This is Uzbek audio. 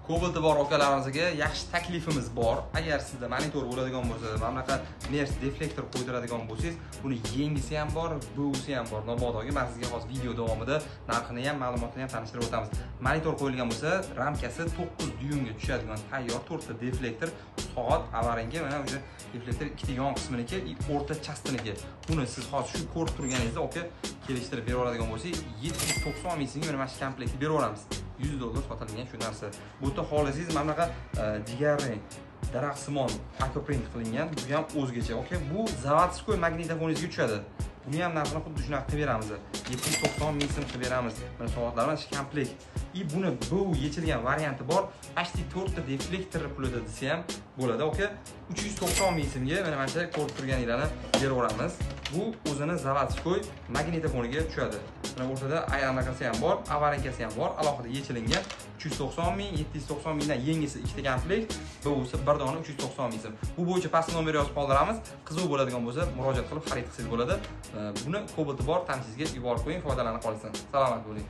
Kobalti bor akalarimizga yaxshi taklifimiz bor. Agar sizda monitor bo'ladigan bo'lsa, mana bunaqa Merz deflektor qo'ydiradigan bo'lsangiz, buni yengisi ham bor, busi ham bor. Mabodoga men sizga hozir video davomida narxini ham, ma'lumotini ham tanishtirib o'tamiz. Monitor qo'yilgan bo'lsa, ramkasi 9 dyuymga tushadigan tayyor 4 ta deflektor, soat avaringa mana o'sha deflektor ikkita yon qisminiki, o'rta chastiniki. Buni siz hozir shu ko'rib turganingizda aka kelishtirib berib oladigan bo'lsak, 790 ming so'mga mana shu komplektni berib yuboramiz. $100 sotilgan shu narsa. Bu yerda xohlasangiz mana bunaqa jigarrang daraxtsimon akvaprint qilingan, bu ham o'zgacha. Okey, bu заводской magnitofoningizga tushadi. Buni ham narxini xuddi shunaqa qilib beramiz. 790 ming so'm qilib beramiz. Mana soatlar, mana shu komplekt. И buni bu yechilgan varianti bor. Почти 4 ta deflektor pulida desa ham bo'ladi. Okey, 390 ming so'mga mana shu ko'rib turganinglarni berib yuboramiz. Bu o'zini заводской magnitofoniga tushadi. Mana o'rtada anaqasi ham bor, avarinkasi ham bor, alohida yechilingan. 390 ming, 790 mingdan yengisi ikkita komplekt, bu bo'lsa bir dona 390 ming so'm. Bu bo'yicha pastda nomer yozib qoldiramiz. Qiziq bo'ladigan bo'lsa, murojaat qilib xarid qilsangiz bo'ladi. Buni Kobalti bor tanishingizga yuborib qo'ying, foydalanib qolsin. Salomat bo'ling.